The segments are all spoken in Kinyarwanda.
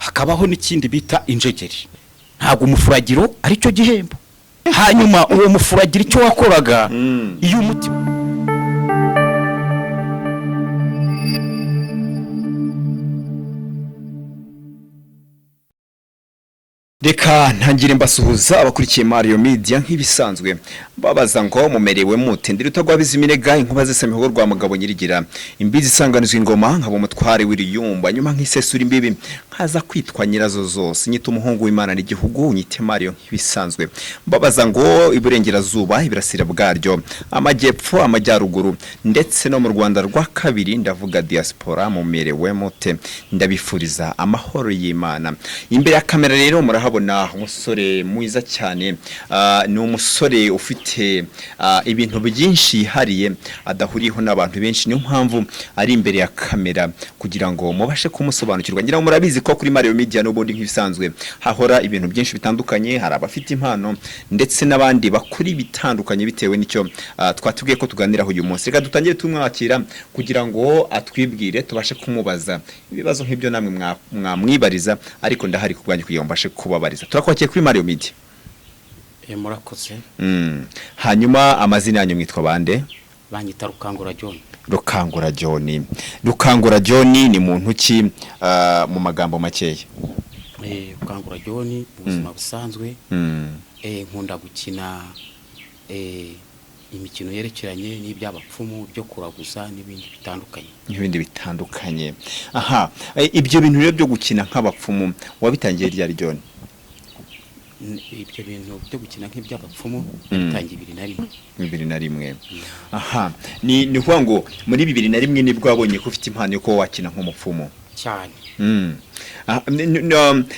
Hakabaho n'ikindi bita injegeri. Ntabwo umufuragiro ari cyo gihembo. Hanyuma uwo mufuragiro icyo wakoraga, iyo umutima Reka ntangire mbasuhuza abakurikiye Mario Media nk'ibisanzwe, babaza ngo mumerewe mute? Ndi Rutagwabiza iminega, inkuba zese mihogo rwa mugabo nyirigira, imbizi isanganizwa ingoma, nkaba umutware w'iriyumba, nyuma nk'isesura imbibi, nkaza kwitwa nyirazo zose, nyita umuhungu w'Imana n'igihugu, nyite Mario nk'ibisanzwe. Mbabaza ngo iburengerazuba, ibirasira bwaryo, amajyepfo, amajyaruguru, ndetse no mu Rwanda rwa kabiri, ndavuga diaspora, mumerewe mute? Ndabifuriza amahoro y'Imana. Imbere ya kamera rero murahabona umusore mwiza cyane. Ni umusore ufite ibintu byinshi yihariye adahuriyeho n'abantu benshi, niyo mpamvu ari imbere ya kamera kugira ngo mubashe kumusobanukirwa. Ngira ngo murabizi ko kuri Mario Media n'ubundi nk'ibisanzwe hahora ibintu byinshi bitandukanye, hari abafite impano ndetse n'abandi bakora ibitandukanye bitewe n'icyo twatubwiye ko tuganiraho uyu munsi. Reka dutangire tumwakira kugira ngo atwibwire, tubashe kumubaza ibibazo nk'ibyo namwe mwamwibariza, ariko ndahari ku bwanyu kugira ngo mbashe kubabariza. Turakwakiriye kuri Mario Media. Murakoze. Hanyuma amazina yanyu mwitwa bande? Banyita Rukangura John. Rukangura John. Rukangura John ni muntu ki mu magambo makeya? Rukangura John mu buzima busanzwe, nkunda gukina imikino yerekeranye n'iby'abapfumu, byo kuraguza n'ibindi bitandukanye. N'ibindi bitandukanye. Aha, ibyo bintu rero byo gukina nk'abapfumu wabitangiye ryari, John? Ibyo bintu byo gukina nk'iby'abapfumu nabitangiye 2001. 2001. Aha, ni ukuvuga ngo muri 2001 nibwo wabonye ko ufite impano yo kuba wakina nk'umupfumu? Cyane.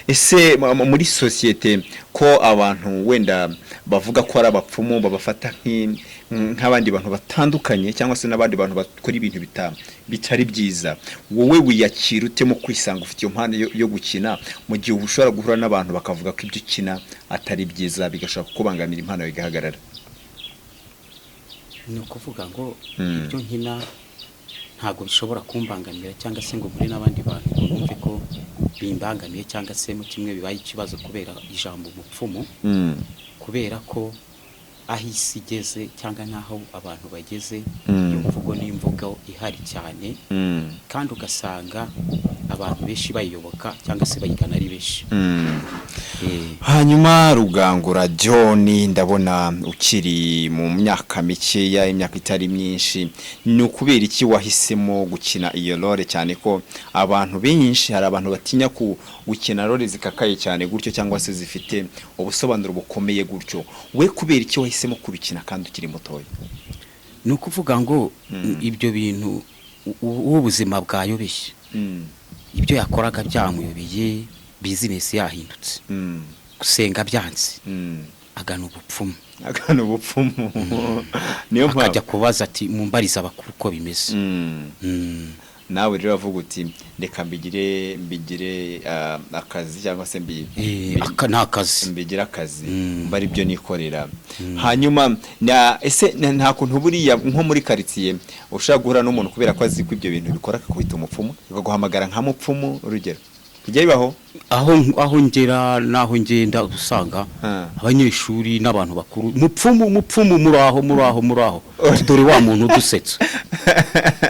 Ese muri sosiyete ko abantu wenda bavuga ko ari abapfumu babafata nk'abandi bantu batandukanye, cyangwa se n'abandi bantu bakora ibintu bitari byiza, wowe wiyakira ute mu kwisanga ufite iyo mpano yo gukina, mu gihe ushobora guhura n'abantu bakavuga ko ibyo ukina atari byiza, bigashobora kukubangamira, impano yawe igahagarara? Ni ukuvuga ngo ibyo nkina ntabwo bishobora kumbangamira cyangwa se ngo mpure n'abandi bantu ngo numve ko bimbangamiye, cyangwa se mu kimwe bibaye ikibazo kubera ijambo umupfumu, kubera ko aho isi igeze cyangwa n'aho abantu bageze, iyo mvugo ni imvugo ihari cyane, kandi ugasanga abantu benshi bayiyoboka cyangwa se bayigana ari benshi. Hanyuma Rugangura John, ndabona ukiri mu myaka mikeya, imyaka itari myinshi, ni ukubera iki wahisemo gukina iyo role, cyane ko abantu benshi, hari abantu batinya gukina role zikakaye cyane gutyo, cyangwa se zifite ubusobanuro bukomeye gutyo? We kubera iki wahisemo kubikina kandi ukiri mutoya? Ni ukuvuga ngo ibyo bintu ubuzima bwayobeshye, ibyo yakoraga byamuyobeye, bizinesi yahindutse, gusenga byanze, agana ubupfumu. Agana ubupfumu, niyo mpamvu akajya kubaza ati mumbarize abakuru uko bimeze. Nawe rero avuga uti reka mbigire akazi, cyangwa se Aka ni akazi. Mbigire akazi, mba ari byo nikorera. Hanyuma ese nta kuntu buriya nko muri karitsiye ushobora guhura n'umuntu kubera ko azi ko ibyo bintu bikora, akakwita umupfumu, akaguhamagara nka mupfumu, urugero? Bijya bibaho? Aho ngera n'aho ngenda usanga abanyeshuri n'abantu bakuru: mupfumu, mupfumu, muraho, muraho, muraho, dore wa muntu udusetsa.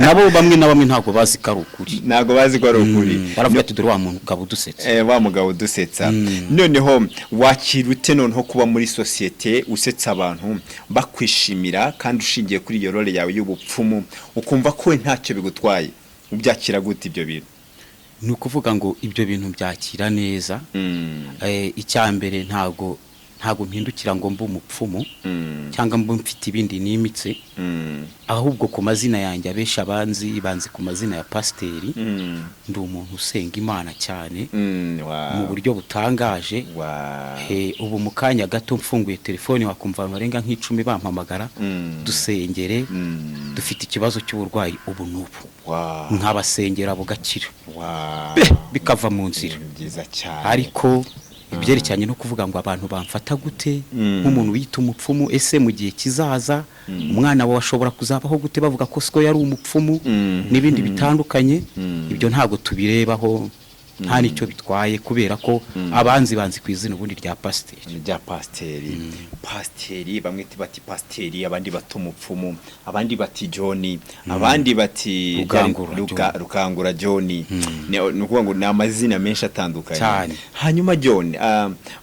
Nabo bamwe na bamwe ntabwo bazi ko ari ukuri. Ntabwo bazi ko ari ukuri. Baravuga ati dore wa muntu ukaba udusetsa. Wa mugabo udusetsa. Noneho wakira ute noneho kuba muri sosiyete usetsa abantu bakwishimira, kandi ushingiye kuri iyo role yawe y'ubupfumu, ukumva ko we ntacyo bigutwaye? Ubyakira gute ibyo bintu? Ni ukuvuga ngo ibyo bintu byakira neza. Icya mbere, ntabwo mpindukira ngo mbe umupfumu cyangwa mbe mfite ibindi nimitse, ahubwo ku mazina yanjye abenshi abanzi banzi ku mazina ya pasiteri. Ndi umuntu usenga Imana cyane mu buryo butangaje. Ubu mu kanya gato mfunguye telefoni wakumva abantu barenga nk'icumi bampamagara: dusengere, dufite ikibazo cy'uburwayi ubu n'ubu. Nkabasengera bugakira, bikava mu nzira. Ibintu byiza cyane. Ariko ibyerekeranye no kuvuga ngo abantu bamfata gute nk'umuntu wiyita umupfumu, ese mu gihe kizaza umwana wawe ashobora kuzabaho gute bavuga ko siko yari umupfumu, n'ibindi bitandukanye, ibyo ntabwo tubirebaho. Nta n'icyo bitwaye, kubera ko abanzi banzi ku izina ubundi rya pasiteri. Rya pasiteri. Pasiteri, bamwe bati pasiteri, abandi bati umupfumu, abandi bati John, abandi bati Rukangura. John. Rukangura John. Ni ukuvuga ngo ni amazina menshi atandukanye. Cyane. Hanyuma John,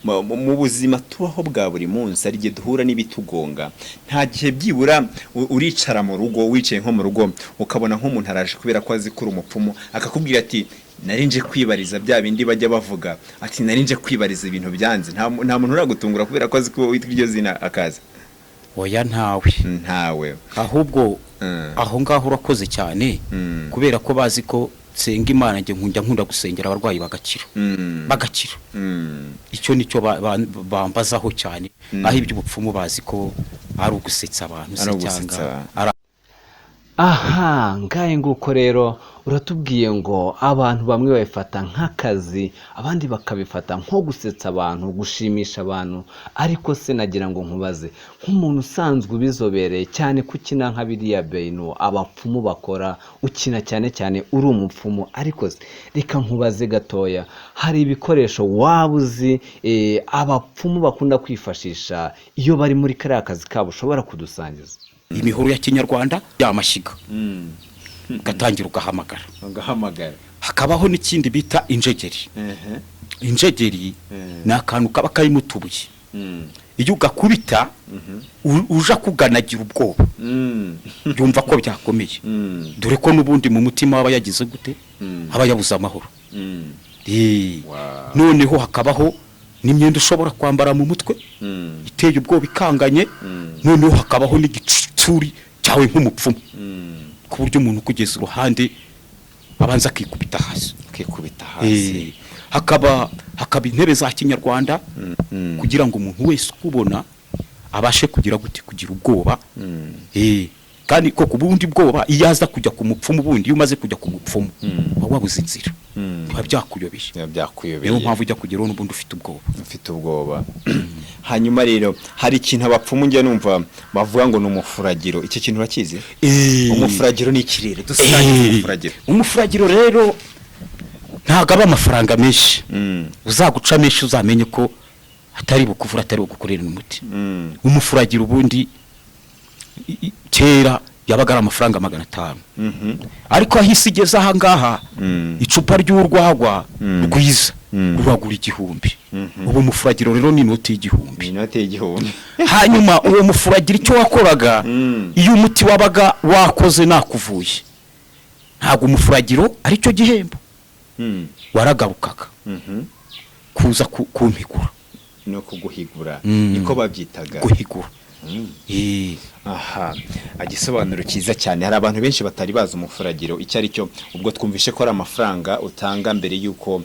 mu buzima tubaho bwa buri munsi hari igihe duhura n'ibitugonga. Nta gihe byibura uricara mu rugo, wicaye nko mu rugo, ukabona nk'umuntu araje kubera ko azi ko uri umupfumu, akakubwira ati: "Nari nje kwibariza bya bindi bajya bavuga", ati: "Nari nje kwibariza ibintu byanze." Nta muntu uragutungura kubera ko azi ko witwa iryo zina akaza? Oya, ntawe. Ntawe. Ahubwo aho ngaho urakoze cyane, kubera ko bazi ko nsenga Imana. Njye nkunda gusengera abarwayi bagakira, bagakira. Icyo nicyo bambazaho cyane. Aho iby'ubupfumu bazi ko ari ugusetsa abantu se Ari ugusetsa cyangwa abantu. ari Aha ngahe nguko rero uratubwiye ngo abantu bamwe babifata nk'akazi, abandi bakabifata nko gusetsa abantu, gushimisha abantu. Ariko se nagira ngo nkubaze, nk'umuntu usanzwe ubizobereye cyane ko ukina nka biriya bintu abapfumu bakora, ukina cyane cyane uri umupfumu, ariko se reka nkubaze gatoya, hari ibikoresho waba uzi abapfumu bakunda kwifashisha iyo bari muri kariya kazi kabo, ushobora kudusangiza? Imihoro ya kinyarwanda, y'amashyiga, ugatangira ugahamagara. Ugahamagara. Hakabaho n'ikindi bita injegeri. Injegeri ni akantu kaba karimo utubuye. Iyo ugakubita, uja kuganagira ubwoba, yumva ko byakomeye, dore ko n'ubundi mu mutima aba yagize gute? Aba yabuze amahoro. Noneho hakabaho n'imyenda ushobora kwambara mu mutwe iteye ubwoba, ikanganye. Noneho hakabaho n'igitsuri cyawe nk'umupfumu, ku buryo umuntu ukugeza iruhande abanza akikubita hasi. Ukikubita hasi. Hakaba intebe za kinyarwanda kugira ngo umuntu wese ukubona abashe kugira gute? Kugira ubwoba. Kandi koko ubundi bwoba, iyo aza kujya ku mupfumu, ubundi iyo umaze kujya ku mupfumu uba wabuze inzira, biba byakuyobeye. Biba byakuyobeye. Niyo mpamvu ujya kugeraho n'ubundi ufite ubwoba. Mfite ubwoba. Hanyuma rero hari ikintu abapfumu njya numva bavuga ngo ni umufuragiro. Icyo kintu urakizi? Umufuragiro ni ikirere dusangiye. Umufuragiro. Umufuragiro rero ntabwo aba amafaranga menshi. Uzaguca menshi uzamenye ko atari bukuvura, atari bugukorera umuti. Umufuragiro ubundi kera yabaga ari amafaranga 500, ariko aho isi igeze aha ngaha, icupa ry'urwagwa rwiza ruragura 1000. Ubu umufuragiro rero ni inoti y'1000. Ni inote y'1000. Hanyuma uwo mufuragiro icyo wakoraga, iyo umuti wabaga wakoze nakuvuye, ntabwo umufuragiro aricyo gihembo, waragarukaga kuza kumpigura. No kuguhigura. Niko babyitaga. Guhigura. Aha, igisobanuro cyiza cyane. Hari abantu benshi batari bazi umufuragiro icyo ari cyo. Ubwo twumvishe ko ari amafaranga utanga mbere y'uko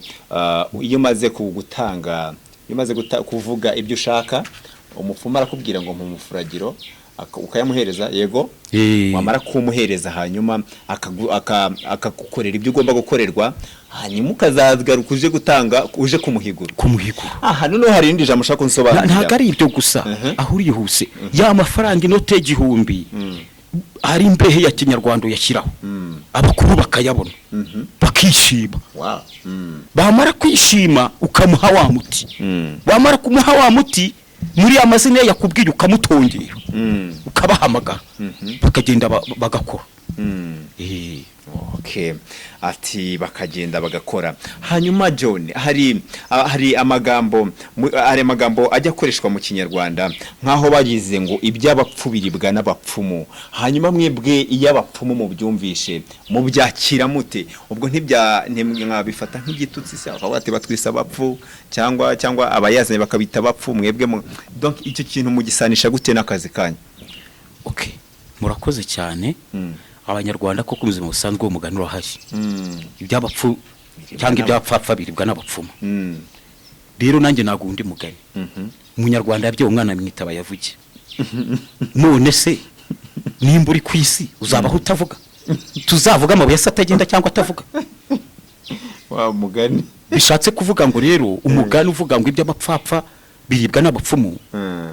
iyo umaze gutanga, iyo umaze kuvuga ibyo ushaka, umupfumu arakubwira ngo mpa umufuragiro, ukayamuhereza, yego? Wamara kumuhereza, hanyuma akagukorera ibyo ugomba gukorerwa, hanyuma ukazagaruka uje gutanga, uje kumuhigura. Kumuhigura. Aha noneho hari irindi jambo ushaka kunsobanurira. Ntabwo ari ibyo gusa. Aho urihuse, ya mafaranga, inote y'1000, hari imbehe ya kinyarwanda uyashyiraho, abakuru bakayabona, bakishima. Bamara kwishima, ukamuha wa muti. Wamara kumuha wa muti, muri ya mazina ye yakubwiye, ukamutongera, ukabahamagara, bakagenda bagakora. Okay. Ati bakagenda bagakora. Hanyuma John, hari amagambo ajya akoreshwa mu Kinyarwanda nkaho bagize ngo iby'abapfu biribwa n'abapfumu. Hanyuma mwebwe iyo abapfumu mubyumvishe mubyakira mute? Ubwo ntimwabifata nk'igitutsi se, bakavuga ati batwise abapfu, cyangwa abayazanye bakabita abapfu? Mwebwe donc icyo kintu mugisanisha gute n'akazi kanyu? Okay, murakoze cyane. Abanyarwanda koko mu buzima busanzwe uwo mugani urahari, iby'abapfu cyangwa iby'abapfapfa biribwa n'abapfumu. Rero nanjye ntabwo undi mugani. Umunyarwanda yabyaye umwana amwita Bayavuge. None se nimba uri ku isi uzabaho utavuga? Tuzavuga amabuye se atagenda cyangwa atavuga? Wa mugani. Bishatse kuvuga ngo rero umugani uvuga ngo iby'amapfapfa biribwa n'abapfumu,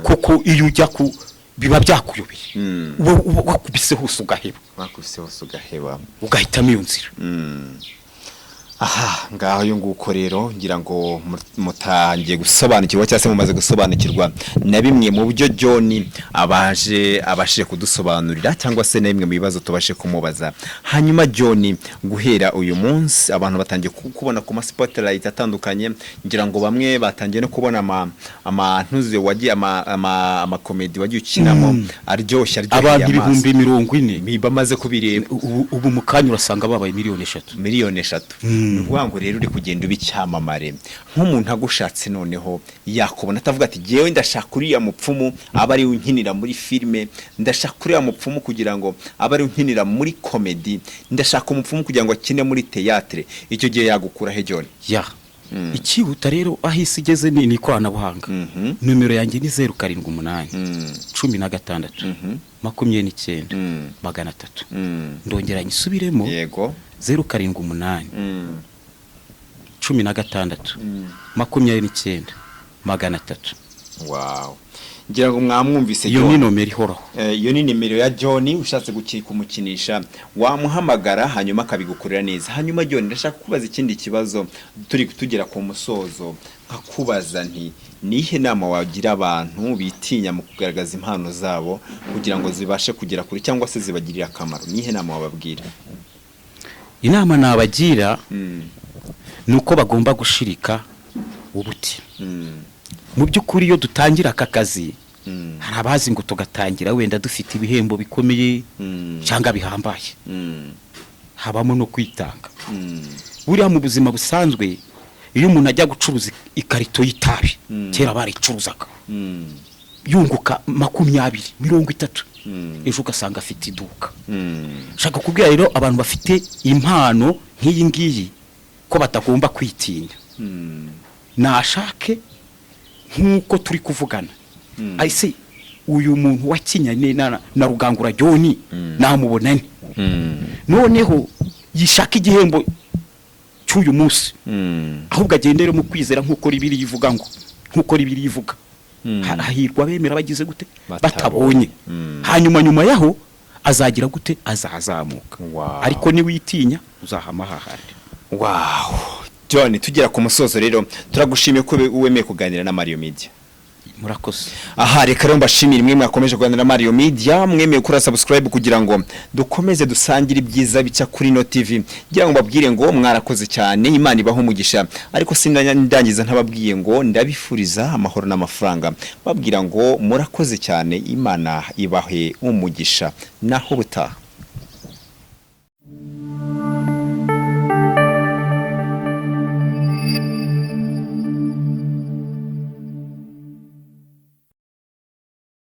kuko iyo ujya ku biba byakuyobeye, uba wakubise hose ugaheba. Wakubise hose ugaheba. Ugahitamo iyo nzira. Aha ngaho uyu nguko rero ngira ngo mutangiye gusobanukirwa cyangwa se mumaze gusobanukirwa na bimwe mu byo John abaje abashije kudusobanurira, cyangwa se na bimwe mu bibazo tubashe kumubaza. Hanyuma John, guhera uyu munsi abantu batangiye kubona ku ma spotlight atandukanye, ngira ngo bamwe batangiye no kubona ama ntuze wagiye ama comedy wagiye ukinamo aryoshye, aryoheye Abantu amaso. 40,000 Bamaze kubireba. Ubu mu kanya urasanga babaye 3 miliyoni. 3 miliyoni. Ni ukuvuga ngo rero uri kugenda uba icyamamare. Nk'umuntu agushatse noneho yakubona atavuga ati: "Jyewe ndashaka uriya mupfumu aba ari we unkinira muri filime, ndashaka uriya mupfumu kugira ngo abe ari we unkinira muri comedy, ndashaka umupfumu kugira ngo akine muri théâtre." Icyo gihe yagukura he, John? Ya, ikihuta rero aho isi igeze ni ikoranabuhanga. Nomero yanjye ni 078 16 29 300. Ndongera nyisubiremo. Yego. 078 16 29 300. Wow, ngira ngo mwamwumvise. Iyo John. ni nomero ihoraho. Iyo ni nimero ya John. Ushatse kumukinisha wamuhamagara, hanyuma akabigukorera neza. Hanyuma John, ndashaka kubaza ikindi kibazo turi tugera ku musozo, nkakubaza nti: nihe nama wagira abantu bitinya mu kugaragaza impano zabo kugira ngo zibashe kugera kure cyangwa se zibagirire akamaro? Nihe nama wababwira? Inama nabagira ni uko bagomba gushirika ubuti. Mu by'ukuri iyo dutangira aka kazi, hari abazi ngo tugatangira wenda dufite ibihembo bikomeye cyangwa bihambaye. Habamo no kwitanga. Buriya mu buzima busanzwe, iyo umuntu ajya gucuruza ikarito y'itabi, kera baricuruzaga, yunguka 20, 30, ejo ugasanga afite iduka. Nshaka kubwira rero abantu bafite impano nk'iyi ngiyi ko batagomba kwitinya. Nashake nk'uko turi kuvugana, ese uyu muntu wakinyanye na Rugangura John namubona nte? Noneho yishaka igihembo cy'uyu munsi, ahubwo agendere mu kwizera nk'uko Bibiliya ivuga, ngo nk'uko Bibiliya ivuga, hahirwa abemera bagize gute? Batabonye. Batabonye. Hanyuma nyuma yaho azagira gute? Azazamuka. Ariko niwitinya uzahama hahandi. Wow, John, tugera ku musozo rero, turagushimiye ko wemeye kuganira na Mario Media. Murakoze. Aha reka rero mbashimire mwe mwakomeje kuganira na Mario Media, mwemeye gukora subscribe kugira ngo dukomeze dusangire ibyiza bica kuri no TV. Ngira ngo mbabwire ngo mwarakoze cyane, Imana ibaho umugisha. Ariko sindangiza ntababwiye ngo ndabifuriza amahoro n'amafaranga, babwira ngo murakoze cyane, Imana ibahe umugisha. Naho butaha.